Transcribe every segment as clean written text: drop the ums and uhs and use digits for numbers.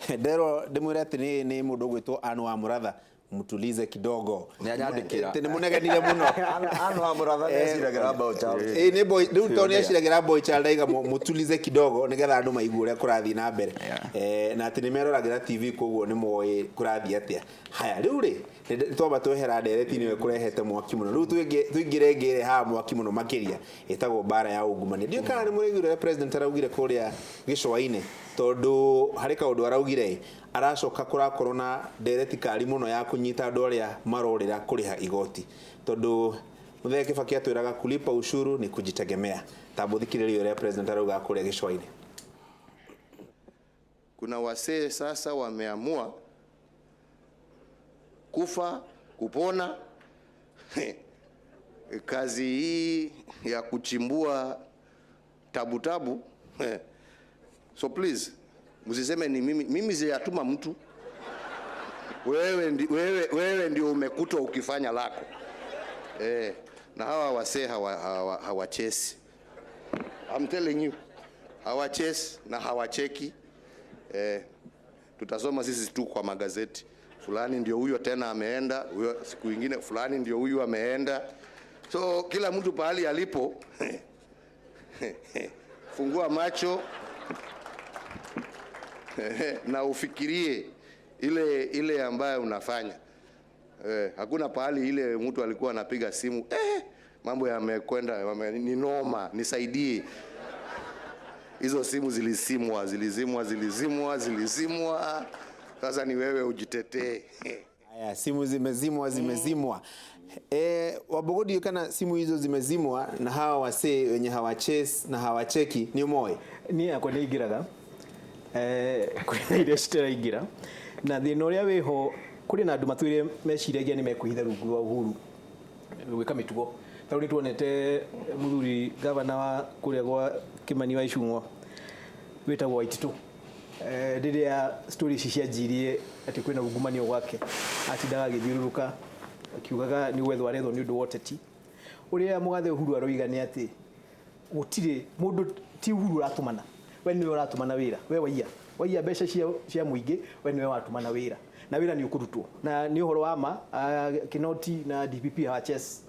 Nderwo ndĩmwĩre atĩ nĩ mũndũ ũgwĩtwo Anne wa Mũratha, mtulize kidogo. Nĩ anyandĩkĩra. Atĩ nĩ mũnegenire mũno. Anne wa Mũratha nĩ eciragĩra boy child. Ĩĩ, nĩ boy rĩu tondũ nĩ eciragĩra boy child aiga mũtulize kidogo nĩgetha andũ maigue ũrĩa kũrathiĩ na mbere. Na atĩ nĩ meroragĩra TV, koguo nĩ moĩ kũrathiĩ atĩa. Haya, rĩu rĩ nĩ twamba twehera ndereti-inĩ ĩyo ĩkũrehete mwaki mũno. Rĩu tũingĩre ĩngĩ ĩrehaga mwaki mũno makĩria, ĩtagwo mbara ya ungumania. Ndiũĩ kana nĩ mũraiguire ũrĩa president araugire kũrĩa gĩcũa-inĩ, tondũ harĩ kaũndũ araugire ĩ, aracoka kũrakorwo na ndereti kari mũno ya kũnyita andũ arĩa marorĩra kũrĩha igoti, tondũ Mũthee Kibaki atwĩraga kulipa ushuru ni kujitegemea. Tamba ũthikĩrĩrie ũrĩa president arauga kũrĩa gĩcũa-inĩ. Kuna wasee sasa wameamua kufa kupona kazi hii ya kuchimbua tabu tabu. So please msiseme ni mimi, mimi sijatuma mtu. Wewe ndio umekutwa ukifanya lako. Na hawa wasee hawachesi. I'm telling you, hawachesi na hawacheki. Tutasoma sisi tu kwa magazeti, fulani ndio huyo tena ameenda, huyo siku nyingine fulani ndio huyu ameenda. So kila mtu pahali alipo fungua macho na ufikirie ile ambayo unafanya. Hakuna pahali ile mtu alikuwa anapiga simu, mambo yamekwenda, ni noma, nisaidie. Hizo simu zilizimwa, zilizimwa, zilizimwa, zilizimwa. Sasa ni wewe ujitetee. Haya, simu zimezimwa, zimezimwa. Wabogodi, kana simu hizo zimezimwa na hawa wasee wenye hawachase na hawacheki ni umoe? Niĩ yakwa nĩ ingĩraga, kwĩna iria citaraingĩra, na thĩna ũrĩa wĩho, kũrĩ na andũ matwĩre meciragia nĩ mekwĩhitha rungu rwa Uhuru gwĩka mĩtugo. Ta rĩu nĩ tuonete mũthuri gavana wa kũrĩa gwa Kĩmani wa Icung'wa wĩtagwo Waititũ, rĩrĩa story ici cianjirie atĩ kwĩna ungumania gwake, atindaga agĩthiũrũrũka akiugaga nĩ gwethwo arethwo nĩ ũndũ wa ũteti. Ũrĩa mũgathe Uhuru aroiga nĩ atĩ gũtirĩ mũndũ, ti Uhuru ũratũmana, we nĩwe ũratũmana wĩra. We waiya mbeca cia mũingĩ, we nĩwe watũmana wĩra, na wĩra nĩ ũkũrutwo. Na nĩ ũhoro wa ma, Kinoti na DPP hawachesi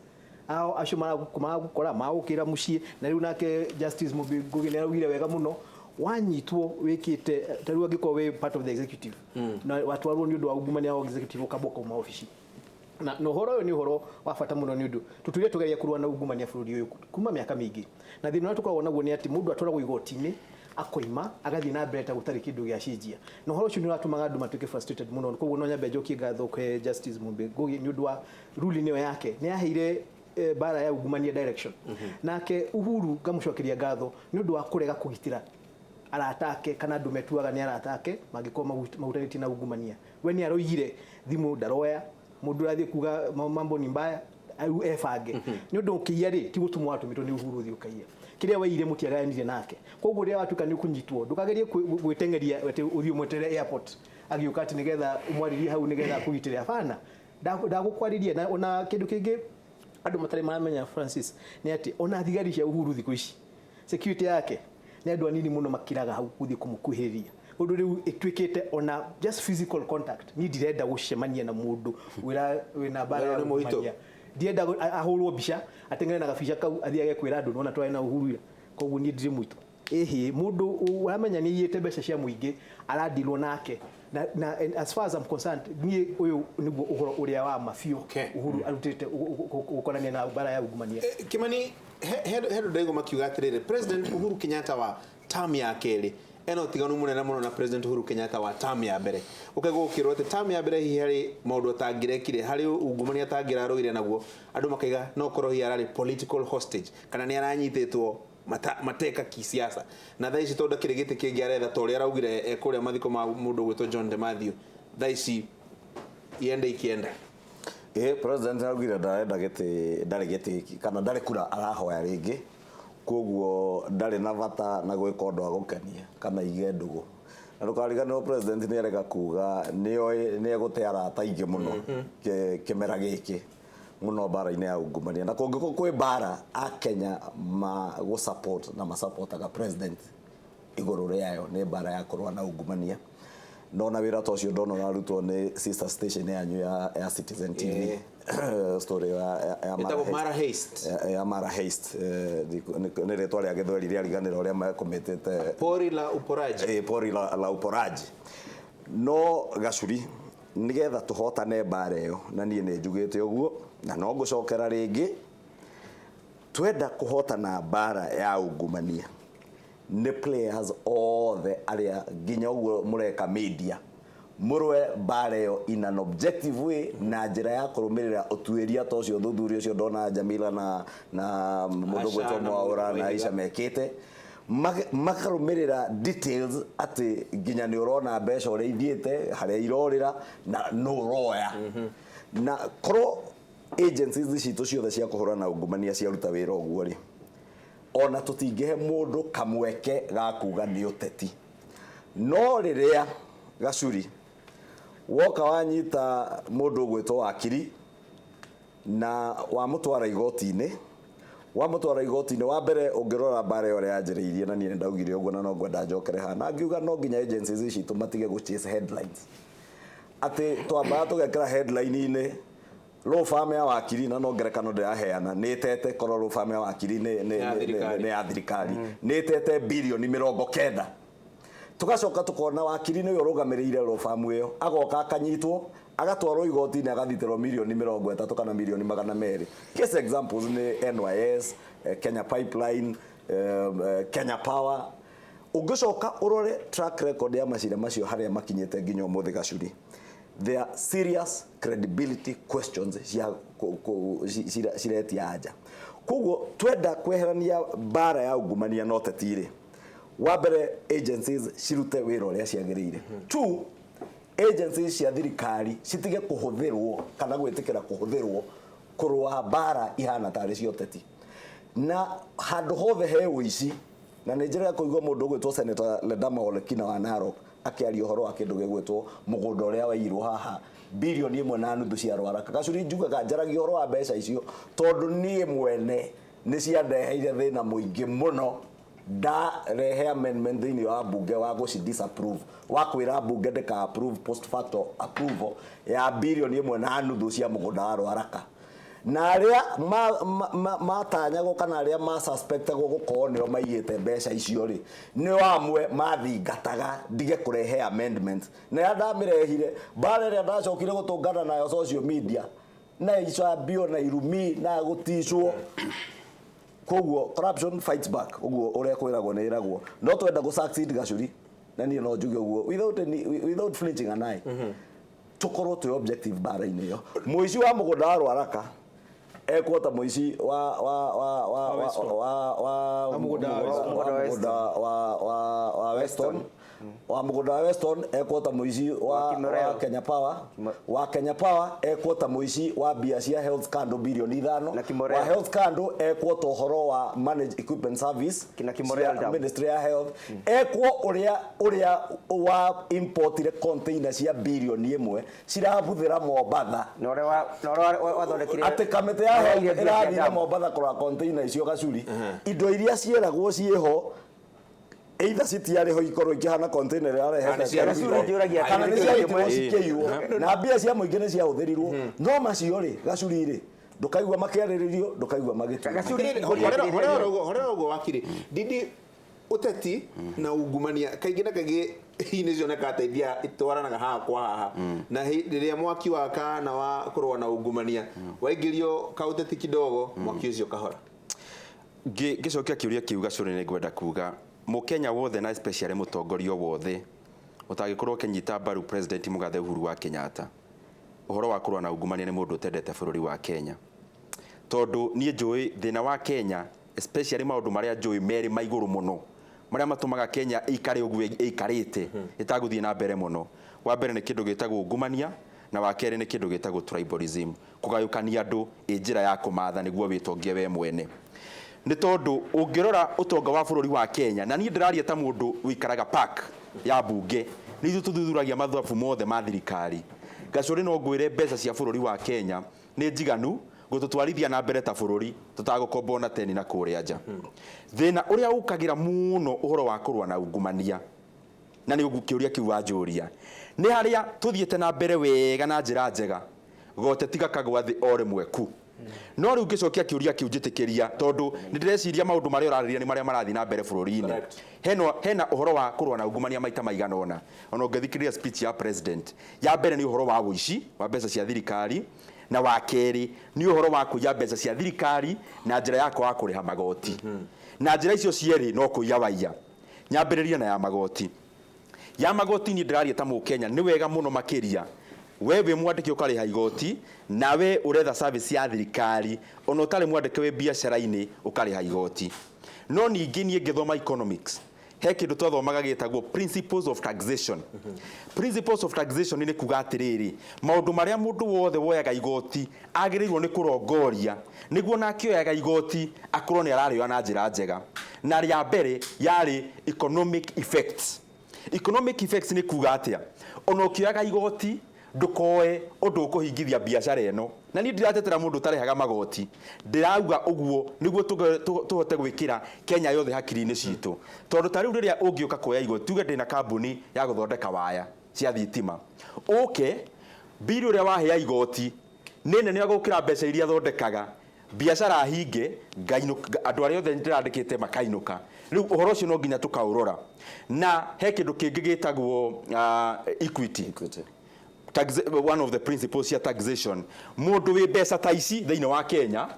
ao acio maragũkora magũkĩra mũciĩ. Na rĩu nake Justice Mumbi Ngugi nĩ araugire wega mũno, wanyitwo wĩkĩte ta rĩu angĩkorwo wĩ part of the executive na watwarwo nĩ ũndũ wa ungumania wa executive, ũkambwo kauma obici. Na ũhoro ũyũ nĩ ũhoro wa bata mũno, nĩ ũndũ tũtũire tũgeria kũrũa na ungumania bũrũri ũyũ kuma mĩaka mĩingĩ, na thĩna ũrĩa tũkoragwo naguo nĩ atĩ mũndũ atwaragwo igoti-inĩ, akoima, agathiĩ na mbere ta gũtarĩ kĩndũ gĩacenjia, na ũhoro ũcio nĩ ũratũmaga andũ matuĩke frustrated mũno. Koguo no nyambe njokie ngatho kwĩ Justice Mumbi Ngugi nĩ ũndũ wa ruling ĩyo yake, nĩ yaheire mbara ya ungumania direction. Nake Uhuru ngamũcokeria ngatho nĩ ũndũ wa kũrega kũgitĩra arata ake kana andũ metuaga nĩ arata ake mangĩkorwo mahutanĩtie na ungumania. We nĩ aroigire thimũ ndaroya mũndũ ũrathiĩ kuga mambo ni mbaya, rĩu ebange, nĩ ũndũ ũkĩiya rĩ, ti gũtũmwo watũmĩtwo nĩ Uhuru ũthiĩ ũkaiye. Kĩrĩa waiyire mũtiagayanire nake. Koguo rĩrĩa watuĩka nĩ ũkũnyitwo, ndũkagerie gwĩteng'eria atĩ ũthiĩ ũmweterere airport agĩũka atĩ nĩgetha ũmwarĩrie hau nĩgetha akũgitĩre. Hapana, ndagũkwarĩria. Na ona kĩndũ kĩngĩ andũ matarĩ maramenya, Francis, nĩ atĩ ona thigari cia Uhuru thikũ ici, security yake nĩ andũ anini mũno makiraga hau gũthiĩ kũmũkuhĩrĩria, ũndũ rĩu ĩtuĩkĩte ona just physical contact. Niĩ ndirenda gũcemania na mũndũ wĩna mbara ya Nĩ mũritũ. ungumania. Ndienda ahũrwo mbica, ateng'ere na gabica kau, athiage kwĩra andũ nona twarĩ na Uhuru ira. Koguo niĩ ndirĩ mũitũ ĩhĩ mũndũ ũramenya nĩ aiyĩte mbeca cia mũingĩ aradirwo nake. Na and as far as I'm concerned, niĩ ũyũ nĩguo ũhoro ũrĩa wa ma biũ Uhuru arutĩte gũkonania na mbara ya ungumania. Kimani, he andũ ndaigua makiuga atĩrĩrĩ, President Uhuru Kenyatta wa term ya kerĩ ena ũtiganu mũnene mũno na President Uhuru Kenyatta wa term ya mbere. Ũkaigua gũkĩrwo atĩ term ya mbere hihi harĩ maũndũ atangĩrekire, harĩ ungumania atangĩrarũire naguo, andũ makaiga no korwo hihi ararĩ political hostage kana nĩ aranyitĩtwo mateka kisiasa, na thaa ici tondũ akĩrĩ gĩtĩ kĩngĩ aretha, ta ũrĩa araugire kũrĩa mathiko ma mũndũ ũgwĩtwo John de Mathew, thaa ici iende ikienda. Ĩ, president araugire ndarenda gĩtĩ, ndarĩ gĩtĩ kana ndarĩ kura arahoya rĩngĩ, koguo ndarĩ na bata na gwĩka ũndũ wa gũkenia kana ige ndũgũ. Na ndũkariganĩrwo president nĩ arega kuga nĩoĩ nĩ egũte arata aingĩ mũno kĩmera gĩkĩ mũno mbara-inĩ ya ungumania, na kũngĩkorwo kwĩ mbara akenya ma gũ support na masupportaga president igũrũ rĩayo nĩ mbara ya kũrũa na ungumania. Ndona wĩra ta ũcio ndona ũrarutwo nĩ sister station yanyu ya Citizen TV, story ya Ĩtagwo Mara Haste. Ya Mara Haste, nĩ rĩtwa rĩa gĩthweri rĩariganĩra ũrĩa mekũmĩtĩte. Pori la uporaji. Pori la uporaji. No Gacuri, nigetha tũhotane mbara ĩyo, na niĩ nĩ njugĩte ũguo na no ngũcokera rĩngĩ, twenda kũhotana mbara ya ungumania nĩ players othe arĩa nginya ũguo mũreka media mũrũe mbara ĩyo in an objective way, na njĩra ya kũrũmĩrĩra ũtuĩria ta ũcio, ũthuthuria ũcio ndona Jamila na mũndũ Aisha gwĩtwo na Mwaũra na Waihiga. Aisha mekĩte. Makarũmĩrĩra details atĩ nginya nĩ ũrona mbeca ũrĩa ithiĩte, harĩa irorĩra na nũ ũroya, na korwo agencies citũ ciothe cia kũhũrana na ungumania ciaruta wĩra ũguo rĩ, ona tũtingĩhe mũndũ kamweke ga kuga nĩ ũteti. No rĩrĩa Gacuri woka wanyita mũndũ ũgwĩtwo wakiri na wamũtwara igoti-inĩ, wamũtwara igoti-inĩ, wa mbere ũngĩrora mbara ĩyo ũrĩa yanjĩrĩirie, na niĩ nĩ ndaugire ũguo na no ngwenda njokere haha na ngiuga no nginya agencies citũ matige gũ chase headlines, atĩ twambaga tũgekĩra headline-inĩ law firm ya wakiri, na no ngerekano ndĩraheana, nĩ ĩtete korwo law firm ya wakiri Ya thirikari. nĩ ya thirikari, nĩ ĩtete 90 bilioni, tugacoka tukona wakiri nĩwe ũrũgamĩrĩire law firm ĩyo agoka akanyitwo agatwarwo igoti-inĩ agathitĩrwo 30 milioni kana 200 milioni. Case examples nĩ NYS, Kenya Pipeline, Kenya Power. Ũngĩcoka ũrore track record ya macira macio harĩa makinyĩte nginya ũmũthĩ, Gacuri, there are serious credibility questions cia ciretia anja. Koguo twenda kweherania mbara ya ungumania na ũteti rĩ, wa mbere agencies cirute wĩra ũrĩa ciagĩrĩire. Two, agencies cia thirikari citige kũhũthĩrwo kana gwĩtĩkĩra kũhũthĩrwo kũrũa mbara ihana tarĩ cia ũteti na handũ hothe he ũici. Na nĩ njĩra ya kũigua mũndũ ũgwĩtwo Senator Ledama Olekina wa Narok akĩaria ũhoro wa kĩndũ gĩgwĩtwo mũgũnda ũrĩa waiyirwo haha 1.5 bilioni cia Rwaraka. Gacuri, njugaga njaragia ũhoro wa mbeca icio tondũ niĩ mwene nĩ ciandeheire thĩna mũingĩ mũno ndarehe amendment thĩinĩ wa bunge wa gũci disapprove, wa kwĩra bunge ndĩka approve post facto approval ya 1.5 bilioni cia mũgũnda wa Rwaraka, na arĩa matanyagwo kana arĩa masuspectagwo gũkorwo nĩo maiyĩte mbeca icio rĩ, nĩo amwe mathingataga ndige kũrehe amendment. Na rĩrĩa ndamĩrehire, mbara ĩrĩa ndacokire gũtũngana nayo social media na icambio na irumi na gũticwo. Koguo corruption fights back, ũguo ũrĩa kwĩragwo nĩ ĩragwo. No twenda gũ succeed, Gacuri, na niĩ no njuge ũguo without flinching an eye, tũkorwo twĩ objective mbara-inĩ ĩyo. Mũici wa mũgũnda wa Rwaraka ekwo ta mũici wa Weston. wa Wa mũgũnda wa Weston. wa mũgũnda wa Weston, wa mũgũnda wa Weston ekwo ta mũici Wa Kimorel. wa Kenya Power, wa Kenya Power ekwo ta mũici wa mbia cia health scandal 5 bilioni. Na Kimorel. Wa health scandal ekwo ta ũhoro wa manage equipment service Na Kimorel cia Dam. Ministry ya Health, ekwo ũrĩa wa importire container cia 1 bilioni cirabuthĩra Mombatha, na ũrĩa wathondekire atĩ kamĩtĩ ya health Waire mbia cia ĩrathire dam. Mombatha kũrora container icio. Gacuri, indo iria cieragwo ciĩho either citiarĩ ho ikorwo ikĩhana container Kana ĩrarehete ciarutirwo. Njũragia kana nĩ atĩrĩ, ciarutirwo kĩmwe. cikĩiywo na mbia cia mũingĩ nĩ ciahũthĩrirwo. No macio rĩ, Gacuri rĩ, ndũkaigua makĩarĩrĩrio, ndũkaigua magĩtuo. Gacuri, Atĩrĩrĩ, ngũria atĩrĩrĩ. horera ũguo wakiri Ndindi. Ũteti na ungumania kaingĩ na kaingĩ hihi nĩ cionekaga ta ithia itwaranaga haha kwa haha, na rĩrĩa mwaki wa kana wa kũrũa na ungumania waingĩrio kaũteti kidogo, mwaki ũcio kahora. Ngĩcokia kĩũria kĩu, Gacũrĩ, nĩ ngwenda kuga mũkenya wothe na especially mũtongoria wothe ũtangĩkorwo ũkĩnyita mbaru President Mũgathe Uhuru wa Kenyatta ũhoro wa kũrũa na ungumania nĩ mũndũ ũtendete bũrũri wa Kenya, tondũ niĩ njũĩ thĩna wa Kenya, especially maũndũ marĩa njũĩ merĩ ma igũrũ mũno marĩa matũmaga Kenya ĩikare ũguo ĩikarĩte ĩtagũthiĩ na mbere mũno. Wa mbere nĩ kĩndũ gĩtagwo ungumania, na wa kerĩ nĩ kĩndũ gĩtagwo tribalism, kũgayũkania andũ ĩ njĩra ya kũmatha nĩguo wĩtongie we mwene. Nĩ tondũ ũngĩrora ũtonga wa bũrũri wa Kenya, na niĩ ndĩraria ta mũndũ ũikaraga park ya bunge, nĩ ithuĩ tũthuthuragia mathabu mothe ma thirikari. Gacũrĩ, no ngwĩre mbeca cia bũrũri wa Kenya nĩ njiganu gũtũtwarithia na mbere ta bũrũri tũtagũkomba ona teni na kũrĩa nja. Thĩna ũrĩa ũkagĩra mũno ũhoro wa kũrũa na ungumania Na nĩ ũguo kĩũria kĩu wanjũria nĩ harĩa tũthiĩte na mbere wega na njĩra njega gote tiga kagwa thĩ o rĩmwe ku. No rĩu ngĩcokia kĩũria kĩu njĩtĩkĩria tondũ nĩ ndĩreciria maũndũ marĩa ũrarĩria nĩ marĩa marathiĩ na mbere bũrũri-inĩ. Hena ũhoro wa kũrũa na ungumania maita maigana ũna. Ona ũngĩthikĩrĩria speech ya president, ya mbere nĩ ũhoro wa ũici wa mbeca cia thirikari, na wa kerĩ nĩ ũhoro wa kũiya mbeca cia thirikari na njĩra ya kwaga kũrĩha magoti. Na njĩra icio cierĩ no kũiya waiya. Nyambĩrĩrie na ya magoti. Ya magoti niĩ ndĩraria ta mũkenya nĩ wega mũno makĩria we wĩ mwandĩke ũkarĩha igoti, nawe ũretha service ya thirikari ona ũtarĩ mwandĩke wĩ biacara-inĩ ũkarĩha igoti. No ningĩ niĩ ngĩthoma economics he kĩndũ twathomaga gĩtagwo principles of taxation. Principles of taxation nĩ kuga atĩrĩrĩ, maũndũ marĩa mũndũ wothe woyaga igoti agĩrĩirwo nĩ kũrongoria nĩguo nake oyaga igoti akorwo nĩ ararĩoya na njĩra njega. Na rĩa mbere yarĩ economic effects. Economic effects nĩ kuga atĩa, ona ũkĩoyaga igoti ndũkoe ũndũ ũkũhingithia biacara ĩno. Na niĩ ndiratetera mũndũ ũtarĩhaga magoti, ndĩrauga ũguo nĩguo tũhote gwĩkĩra Kenya yothe hakiri-inĩ citũ. Tondũ ta rĩu rĩrĩa ũngĩũka kuoya igoti, tuge ndĩna kambuni ya gũthondeka waya cia thitima, ũke mbiri ũrĩa wahea igoti nĩ nene gũkĩra mbeca iria thondekaga, biacara hinge, andũ arĩa othe ndĩrandĩkĩte makainũka. Rĩu ũhoro ũcio no nginya tũkaũrora. Na he kĩndũ kĩngĩ gĩtagwo equity. One of the principles ya taxation, mũndũ wĩ mbeca ta ici thĩinĩ wa Kenya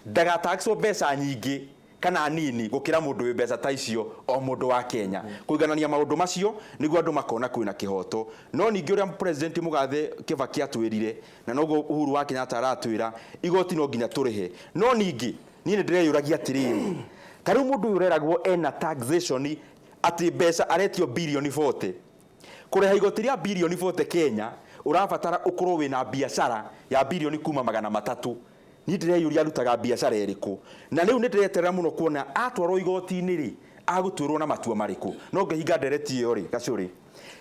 ndagataxwo mbeca nyingĩ kana nini gũkĩra mũndũ wĩ mbeca ta icio o mũndũ wa Kenya. Kũiganania maũndũ macio nĩguo andũ makona kwĩna kĩhoto. No ningĩ ũrĩa President Mũgathe Kibaki atwĩrire na noguo Uhuru wa Kenyatta aratwĩra, igoti no nginya tũrĩhe. No ningĩ niĩ nĩ ndĩreyũragia atĩrĩrĩ, ta rĩu mũndũ ũyũ ũreragwo ena taxation atĩ mbeca aretio birioni 40, kũrĩha igoti rĩa birioni 40 Kenya ũrabatara ũkorwo wĩna biacara ya birioni kuma 300. Niĩ ndĩreyũria arutaga biacara ĩrĩkũ. Na rĩu nĩ ndĩreterera mũno kuona atwarwo igoti-inĩ rĩ agũtuĩrwo na matua marĩkũ. No ngĩhinga ndereti ĩyo rĩ, Gacũrĩ,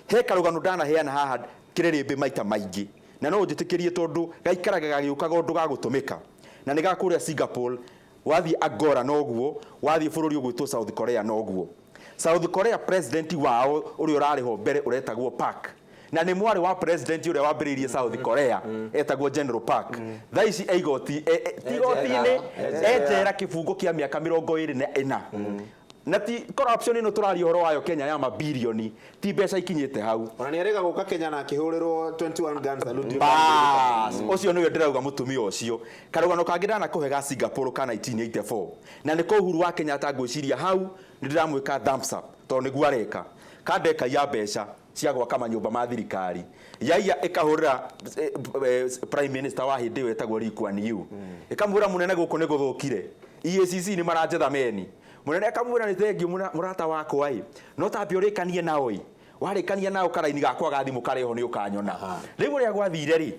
he karũgano ndanaheana haha kĩrĩrĩmbĩ maita maingĩ, na no ũnjĩtĩkĩrie tondũ gaikaraga gagĩũkaga ũndũ gagũtũmĩka. Na nĩ ga kũrĩa Singapore, wathiĩ Angola noguo, wathiĩ bũrũri ũgwĩtwo South Korea noguo. South Korea president wao ũrĩa ũrarĩ ho mbere ũretagwo Park, na nĩ mwarĩ wa president ũrĩa wambĩrĩirie South Korea etagwo General Park. Thaa ici e igoti, ti igoti-inĩ, e njera kĩbungo kĩa mĩaka 24. Na ti corruption ĩno tũraria ũhoro wayo Kenya ya mabirioni, ti mbeca ikinyĩte hau. Ona nĩ arĩga gũka Kenya na akĩhũrĩrwo 21 guns salute. Bas, ũcio nĩwe ndĩrauga mũtumia ũcio. Karũgano kangĩ ndanakũhe ga Singapore ka 1984, na nĩko Uhuru wa Kenyatta ngwĩciria hau nĩ ndĩramwĩka thumbs up tondũ nĩguo areka. Kanda ĩkaiya mbeca cia gwaka manyũmba ma thirikari, yaiya ĩkahũrĩra prime minister wa hĩndĩ ĩyo etagwo Lee Kuan Yew, ĩkamwĩra mũnene gũkũ nĩ gũthũkire, EACC nĩ maranjetha meni. Mũnene akamwĩra nĩ thengiũ mũrata wakwa ĩ, no tambe ũrĩkanie nao ĩ, warĩkania nao karaini gakwa ga thimũ karĩ ho nĩ ũkanyona. Rĩu ũrĩa gwathire rĩ,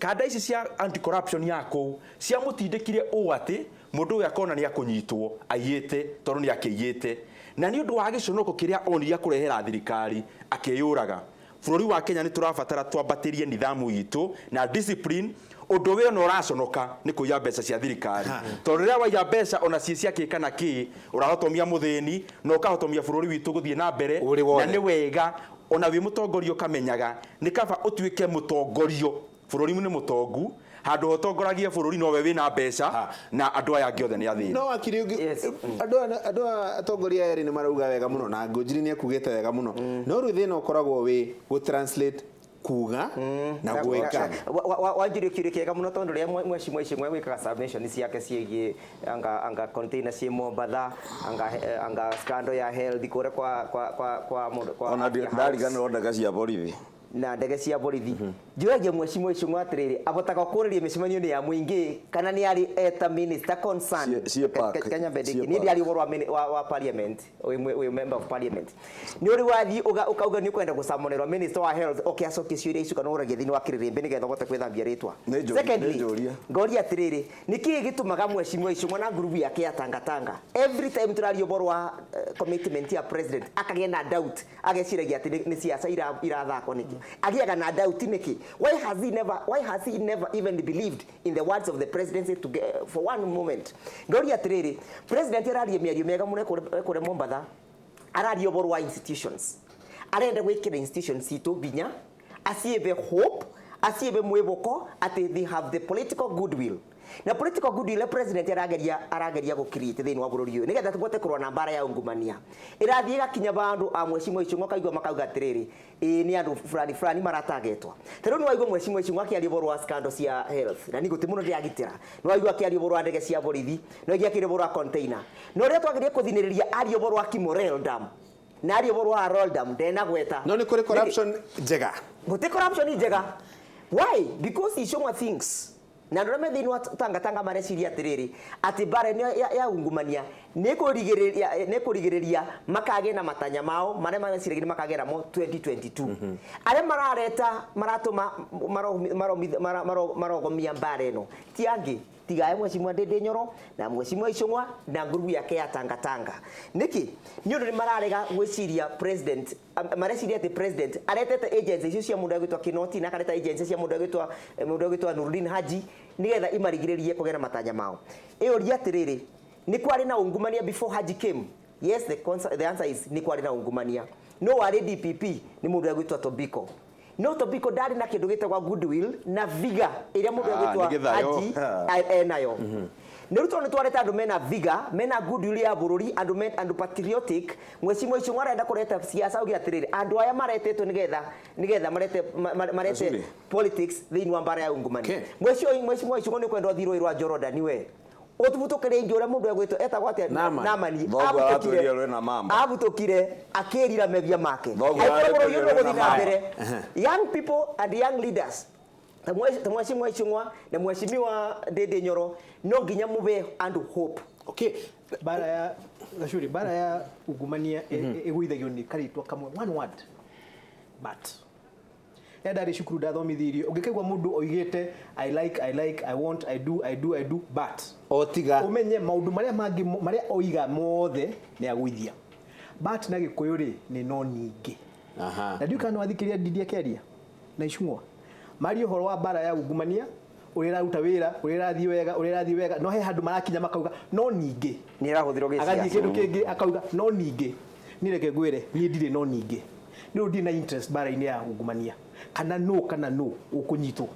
kanda ici cia anti corruption ya kũu ciamũtindĩkire ũũ atĩ mũndũ ũyũ akona nĩ akũnyitwo aiyĩte tondũ nĩ akĩiyĩte. Na nĩ ũndũ wa gĩconoko kĩrĩa onire akũrehera thirikari akĩyũraga. Bũrũri wa Kenya nĩ tũrabatara twambatĩrie nithamu itũ na discipline. Ũndũ ũyũ ona ũraconoka nĩ kũiya mbeca cia thirikari, tondũ rĩrĩa waiya mbeca ona ciĩ cia kĩ kana kĩ, ũrahotomia mũthĩni na ũkahotomia bũrũri witũ gũthiĩ na mbere. Na nĩ wega ona wĩ mũtongoria ũkamenyaga nĩ kaba ũtuĩke mũtongorio bũrũri-inĩ mũtongu, handũ hotongoragie bũrũri nowe wĩna mbeca na andũ aya angĩ othe nĩ athĩni. No wakiri ũngĩ, andũ aya atongoria erĩ nĩ marauga wega mũno na Ngũnjiri nĩ ekugĩte wega mũno. No rĩu thĩna ũkoragwo wĩ gũ translate kuga na gwĩka. Wanjiri kĩũria kĩega mũno tondũ rĩrĩa mweci gwĩkaga submission ciake ciĩgiĩ anga container ciĩ Mombatha, anga scandal ya health kũrĩa kwa mũndũ kwa ona ndariganĩrwo ndege cia borithi na ndege cia borithi. Njũragia mweci atĩrĩrĩ, abotaga kũrĩria mĩcemanio-inĩ ya mũingĩ kana nĩ arĩ eta minister concerned Kenya Mbendeki nĩ ndĩarĩ ũhoro wa parliament, wĩ member of parliament. Nĩ ũrĩ wathiĩ ũkauga nĩ ũkwenda gũcamonĩrwo minister wa health oke acokie ciũria icio kana ũragie thĩinĩ wa kĩrĩrĩmbĩ nĩgetha ũhote gwĩthambia rĩtwa. Secondly, ngoria atĩrĩrĩ, nĩ kĩĩ gĩtũmaga mweci na ngurubu yake ya tangatanga every time tũraria ũhoro wa commitment ya president akagĩa na doubt, ageciragia atĩ nĩ siasa irathakwo nĩkĩ, agĩaga na doubt nĩkĩ? Why has he never even believed in the words of the presidency to get, for one moment? Ngoria atĩrĩrĩ, president araria mĩario mĩega mũno ekũrĩa Mombatha, araria ũhoro wa institutions. Arenda gwikira institution citu binya acibe hope acibe mwiboko ati they have the political goodwill. Na political goodwill president arageria gå create thĩinĩ wa bũrũri ũyũ nĩgetha tũbote kũrũa na mbara ya ungumania ĩrathiĩ ĩgakinya bandũ a mheshimiwa Ichung'wa kaigua makauga atĩrĩrĩ ĩĩ nĩ andũ fulani fulani maratagetwo. Ta rĩu nĩ waigua mheshimiwa Ichung'wa akĩaria ũhoro wa scandal cia health na nĩ gũtĩ mũno ndĩragitĩra, nĩ waigua akĩaria ũhoro wa ndege cia borithi, nĩ waigua akĩaria ũhoro wa container, na ũrĩa twagĩrĩire kũthinĩrĩria aria ũhoro wa Kimorel Dam na aria ũhoro wa Arror Dam ndenagweta. No nĩ kũrĩ corruption njega. Gũtirĩ corruption njega. Why? Because Ichung'wa thinks na andũ arĩa me thĩinĩ wa Tangatanga mareciria atĩrĩrĩ atĩ mbara ĩno ya ungumania nĩ kũrigĩrĩria makagĩa na matanya mao marĩa mareciragia nĩ makagĩa namo 2022. Arĩa marareta maratũma marogomia mbara ĩno ti angĩ tigae mheshimiwa Ndindi Nyoro na mheshimiwa Ichung'wa na ngurubu yake ya Tangatanga. Nĩkĩ? Nĩ ũndũ nĩ mararega gwĩciria president, mareciria atĩ president aretete agency icio cia mũndũ agwĩtwo Kinoti na akareta agency cia mũndũ agwĩtwo Nurdin Haji nĩgetha imarigĩrĩrie kũgĩa na matanya mao. Ĩũria atĩrĩrĩ, nĩ kwarĩ na ungumania before Haji came? Yes, the answer is nĩ kwarĩ na ungumania. No warĩ DPP nĩ mũndũ agwĩtwo Tobiko. No Tobiko ndarĩ na kĩndũ gĩtagwo goodwill na viga ĩrĩa mũndũ agwĩtwo Haji enayo. Nĩ rĩu tondũ nĩtwareta andũ mena viga, mena goodwill ya bũrũri, andũ patriotic, mheshimiwa Ichung'wa arenda kũreta siasa auge atĩrĩrĩ andũ aya maretetwo nĩgetha marete politics thĩinĩ wa mbara ya ungumania. Mheshimiwa Ichung'wa nĩ kwenda ũthiĩ rũĩ rwa Jordan we. Ũtubutũkĩre ingĩ ũrĩa mũndũ egwĩtwo etagwo atĩa? Naamani. Abutũkire akĩrira mehia make. Gũthiĩ na mbere. Young people and young leaders ta mheshimiwa Ichung'wa na mheshimiwa Ndindi Nyoro no nginya mube andũ hope. Okay. Bara ya Gachuri, bara ya ungumania ĩgũithagio nĩ karĩtwa kamwe, one word, but rĩrĩa ndarĩ cukuru ndathomithirio ũngĩkaigua mũndũ oigĩte I like, I like, I want, I do, I do, I do, but otiga ũmenye maũndũ marĩa mangĩ marĩa oiga mothe nĩ agũithia. But na Gĩkũyũ rĩ nĩ no ningĩ. Na ndiũĩ kana nĩwathikĩrĩria Ndindi akĩaria na Ichung'wa maria ũhoro wa mbara ya ungumania ũrĩa ĩraruta wĩra, ũrĩa ĩrathiĩ wega, ũrĩa ĩrathiĩ wega, no he handũ marakinya makauga no ningĩ nĩ ĩrahũthĩrwo gĩciaca. Agathiĩ kĩndũ kĩngĩ akauga no ningĩ. Niĩ reke ngwĩre niĩ ndirĩ no ningĩ. Nĩ ũndũ ndirĩ na interest mbara-inĩ ya ungumania kana no ũkũnyitwo.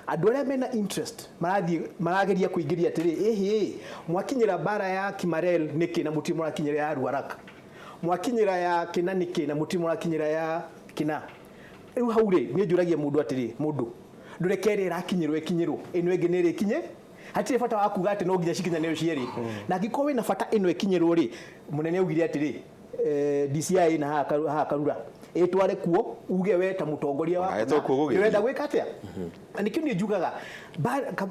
Andũ arĩa mena interest marathiĩ marageria kũingĩria atĩrĩ ĩhĩ mwakinyĩra mbara ya Kimarel nĩkĩ na mũtirĩ mũrakinyĩra ya Ruaraka, mwakinyĩra ya Kĩna nĩkĩ na mũtirĩ mũrakinyĩra ya Kĩna. Rĩu hau rĩ niĩ njũragia mũndũ atĩrĩ mũndũ ndũreke ĩrĩa ĩrakinyĩrwo ĩkinyĩrwo ĩno ĩngĩ nĩ ĩrĩkinye. Hatirĩ bata wa kuga atĩ no nginya cikinyanĩrio cierĩ. Na angĩkorwo wĩna bata ĩno ĩkinyĩrwo rĩ mũnene augire atĩrĩ DCI na haha Karura ĩtware kuo uge we ta mũtongoria wa ũrenda gwĩka atĩa. Na nĩkĩo niĩ njugaga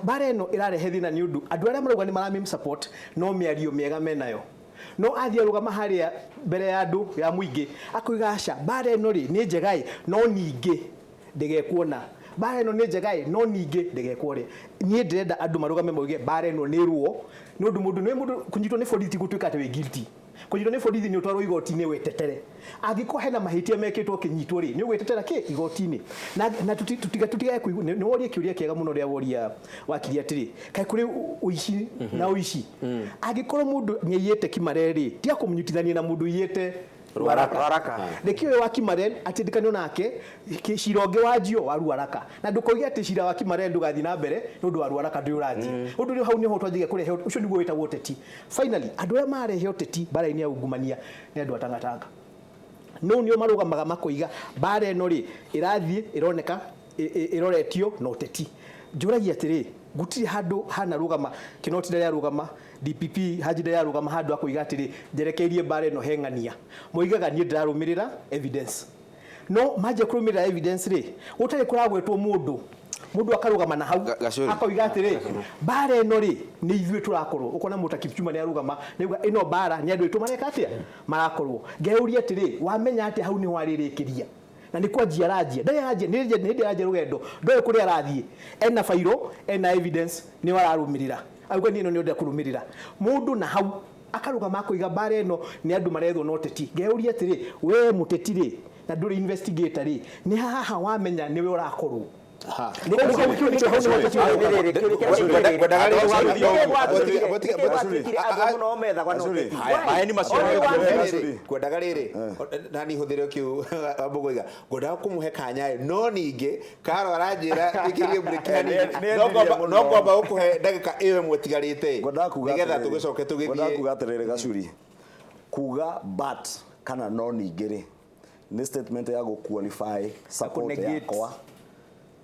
mbara ĩno ĩrarehe thĩna nĩ ũndũ andũ arĩa marauga nĩ maramĩ support no mĩario mĩega menayo. No athiĩ arũgama harĩa mbere ya andũ ya mũingĩ akoiga aca mbara ĩno rĩ nĩ njega ĩ no ningĩ ndĩgekuona, mbara ĩno nĩ njega ĩ no ningĩ ndĩgekwo rĩ. Niĩ ndĩrenda andũ marũgame mauge mbara ĩno nĩ ruo nĩ ũndũ mũndũ nĩ mũndũ kũnyitwo nĩ borithi gũtuĩka atĩ wĩ guilty. Kũnyitwo nĩ borithi nĩ ũtwarwo igoti-inĩ wĩtetere. Angĩkorwo hena mahĩtia mekĩtwo ũkĩnyitwo rĩ nĩ ũgwĩtetera kĩ igoti-inĩ. Na tũtigage kũigua nĩ worie kĩũria kĩega mũno rĩa woria wakiri atĩrĩ kaĩ kũrĩ ũici na ũici. Angĩkorwo mũndũ nĩaiyĩte Kimarel rĩ tiga kũmũnyitithania na mũndũ ũiyĩte Ruaraka. Reke ũyũ wa Kimarel atindĩkanio nake cira ũngĩ wanjio wa Ruaraka. Na ndũkoige atĩ cira wa Kimarel ndũgathiĩ na mbere nĩ ũndũ wa Ruaraka ndũrĩ ũrathiĩ. Ũndũ ũrĩa hau nĩho twanjagia kũrehe ũcio nĩguo wĩtagwo ũteti. Finally andũ arĩa marehe ũteti mbara-inĩ ya ungumania nĩ andũ a Tangatanga. No nĩo marũgamaga makoiga mbara ĩno rĩ ĩrathiĩ ĩroneka ĩroretio na ũteti. Njũragia atĩrĩ gũtirĩ handũ hanarũgama Kinoti ndarĩ arũgama, DPP Haji ndarĩ arũgama handũ akoiga atĩrĩ njerekeirie mbara ĩno he ng'ania. Moigaga niĩ ndĩrarũmĩrĩra evidence. No manjia kũrũmĩrĩra evidence rĩ gũtarĩ kũragwetwo mũndũ mũndũ akarũgama na hau akoiga atĩrĩ mbara ĩno rĩ nĩ ithuĩ tũrakorwo. Ũkona mũndũ ta Kipchumba nĩ arũgama nĩauga ĩno mbara nĩ andũ aitũ mareka atĩa marakorwo. Ngeyũria atĩrĩ wamenya atĩa hau nĩho arĩrĩkĩria. Na nĩ kwanjia aranjia ndarĩ aranjia nĩ hĩndĩ aranjia rũgendo ndoĩ kũrĩa arathiĩ ena bairo ena evidence nĩyo ararũmĩrĩra auga niĩ ĩno nĩyo ndĩrenda kũrũmĩrĩra. Mũndũ na hau akarũgama akoiga mbara ĩno nĩ andũ marethwo na ũteti. Ngeyũria atĩrĩ we mũteti rĩ na ndũrĩ investigator rĩ nĩ haha wamenya nĩwe ũrakorwo. Kwendaga rĩrĩ nani hũthĩre kiu Wambũgũ ngwendaga kũmũhe kanya no ningĩ Karo aranjĩra ĩkĩrie break hanini no ngwamba gũkũhe ndagĩka ĩyo ĩmwe ĩtigarĩte nĩgetha tũgĩcoke tũgĩthiĩ. Ngwendaga kuga atĩrĩrĩ Gacuri, kuga but kana no ningĩ rĩ nĩ statement ya gũ qualify support yakwa,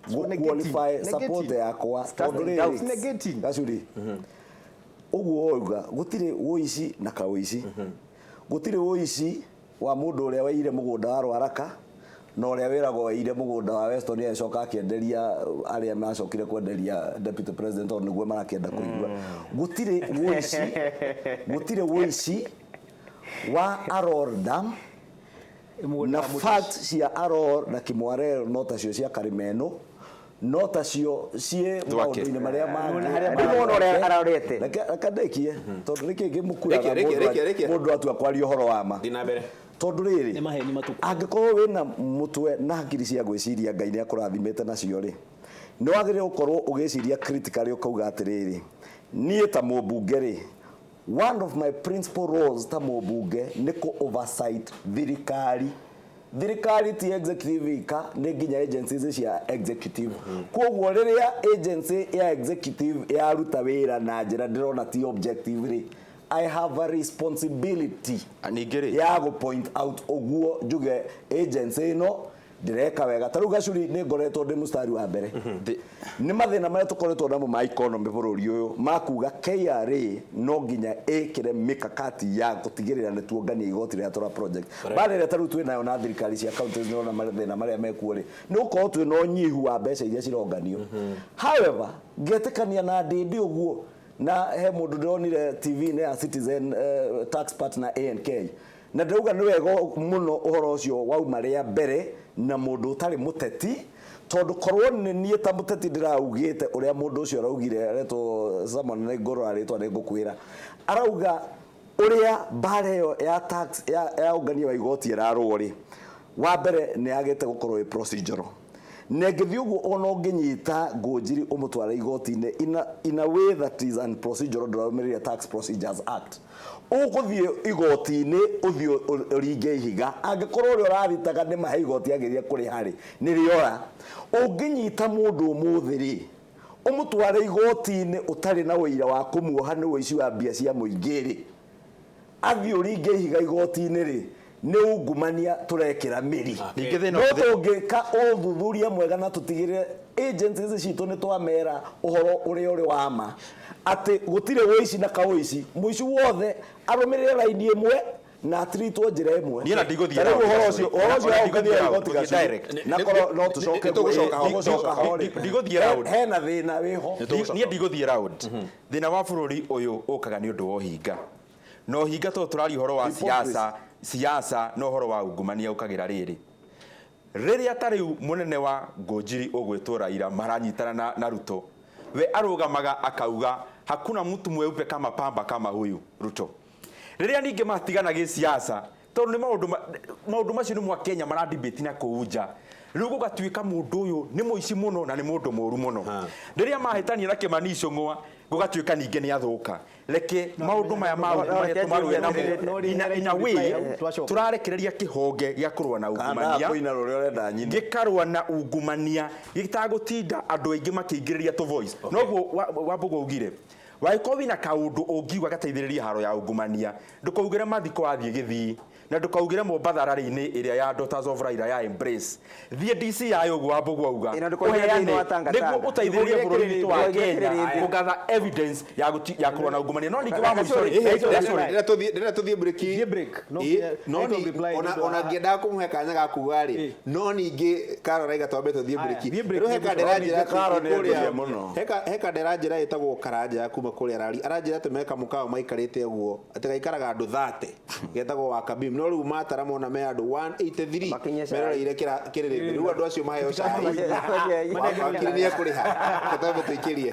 gũ qualify support yakwa tondũ rĩrĩ Gacuri ũguo wauga gũtirĩ ũici na kaũici, gũtirĩ ũici wa mũndũ ũrĩa waire mũgũnda wa Rwaraka na ũrĩa wĩragwo waire mũgũnda wa Weston agĩcoka akĩenderia arĩa macokire kwenderia deputy president tondũ nĩguo marakĩenda kũigua. Gũtirĩ ũici, gũtirĩ ũici wa Aror Dam na fact cia Aror na Kimwarel no tacio cia Karimeno no tacio ciĩ maũndũ-inĩ marĩa mangĩ. Reke ndĩkie tondũ nĩkĩ kĩmũkuraga mũndũ atua kwaria ũhoro wa ma tondũ rĩrĩ angĩkorwo wĩna mũtwe na hakiri cia gwĩciria Ngai nĩ akũrathimĩte nacio rĩ nĩ wagĩrĩirwo gũkorwo ũgĩciria critically ũkauga atĩrĩrĩ niĩ ta mũmbunge rĩ one of my principal roles ta mũmbunge nĩ kũ oversight thirikari. Thirikari ti executive ika nĩ nginya agencies cia executive. Koguo rĩrĩa agency ya executive yaruta wĩra na njĩra ndĩrona ti objective rĩ I have a responsibility ya gũ point out ũguo njuge agency ĩno ndĩreka wega. Ta rĩu Gacuri nĩ ngoretwo ndĩ mũstari wa mbere nĩ mathĩna marĩa tũkoretwo namo ma economy bũrũri ũyũ makuga KRA no nginya ĩkĩre mikakati ya gũtigĩrĩra nĩ tuongania igoti rĩrĩa tũra project bara ĩrĩa ta rĩu twĩnayo na thirikari cia counties nĩrona mathĩna marĩa mekuo rĩ nĩ gũkorwo twĩna ũnyihu wa mbeca iria cironganio. However ngetĩkania na Ndindi ũguo na he mũndũ ndĩronire TV-inĩ ya Citizen tax partner ANK na ndĩrauga nĩ wega mũno ũhoro ũcio wauma rĩa mbere na mũndũ ũtarĩ mũteti tondũ korwo nĩ niĩ ta mũteti ndĩraugĩte ũrĩa mũndũ ũcio araugire aretwo Samuel nĩ ngũrora rĩtwa nĩ ngũkwĩra arauga ũrĩa mbara ĩyo ya tax ya ũngania wa igoti ĩrarũo rĩ wa mbere nĩ yagĩte gũkorwo ĩ procedural na ĩngĩthiĩ ũguo ona ũngĩnyita Ngũnjiri ũmũtware igoti-inĩ in a way that is unprocedural ndũrarũmĩrĩire Tax Procedures Act ũgũthiĩ igoti-inĩ ũthiĩ ũringe ihiga angĩkorwo ũrĩa ũraritaga nĩ mahe igoti agĩrĩire kũrĩha rĩ nĩ rĩora. Ũngĩnyita mũndũ ũmũthĩ rĩ ũmũtware igoti-inĩ ũtarĩ na ũira wa kũmuoha nĩ ũici wa mbia cia mũingĩ rĩ athiĩ ũringe ihiga igoti-inĩ rĩ nĩ ungumania tũrekĩra mĩri. No tũngĩka ũthuthuria mwega na tũtigĩrĩre agencies citũ nĩ twamera ũhoro ũrĩa ũrĩ wa ma atĩ gũtirĩ ũici na kaũici mũici wothe arũmĩrĩre raini ĩmwe na atritwo njĩra ĩmwe. Ũhoro ũcio wa ũngania igoti Gacuri na korwo no tũcoke tũgũcoka ho rĩ hena thĩna wĩho. Niĩ ndigũthiĩ round. Thĩna wa bũrũri ũyũ ũkaga nĩ ũndũ wa ũhinga na ũhinga tondũ tũraria ũhoro wa siasa na ũhoro wa ungumania ũkagĩra rĩrĩ rĩrĩa ta rĩu mũnene wa Ngũnjiri ũgwĩtwo Raila maranyitana na Ruto we arũgamaga akauga hakuna mtu mweupe kama pamba kama huyu Ruto. Rĩrĩa ningĩ matigana gĩsiasa tondũ nĩ maũndũ macio nĩ mwa Kenya maradebate na kũu nja rĩu gũgatuĩka mũndũ ũyũ nĩ mũici mũno na nĩ mũndũ mũru mũno. Rĩrĩa mahĩtania na Kĩmani Ichung'wa gũgatuĩka ningĩ nĩ athũka. Reke maũndũ maya tũmarũe namo in a way tũrarekereria kĩhonge gĩa kũrũa na ungumania gĩkarũa na ungumania gĩtagũtinda andũ aingĩ makĩingĩrĩria tũ voice. Noguo Wambũgũ augire wangĩkorwo wĩna kaũndũ ũngiuga gateithĩrĩrie haro ya ungumania ndũkaugĩre mathiko wathiĩ Gĩthii na ndũkaugĩre Mombatha rally-inĩ ĩrĩa ya Daughters of Raila ya Embrace thiĩ DCI ũguo Wambũgũ auga ũheane nĩguo ũteithĩrĩrie bũrũri witũ wa Kenya kũgatha evidence ya kũrũa na ungumania. No ningĩ wa mũico rĩrĩa tũthiĩ break ona ngĩendaga kũmũhe kanya ga kuga rĩ no ningĩ Karo arauga twambe tũthiĩ break. Rĩu he kandera njĩra ĩtagwo Karanja ya kuma kũrĩa rari aranjĩra atĩ meka mũkawa maikarĩte ũguo atĩ gaikaraga andũ 30 getagwo Wakabim no rĩu matara mona me andũ 183 meroreire kĩrĩrĩmbĩ rĩu andũ acio maheo cai wakiri nĩ ekũrĩha twambe tũikĩrie.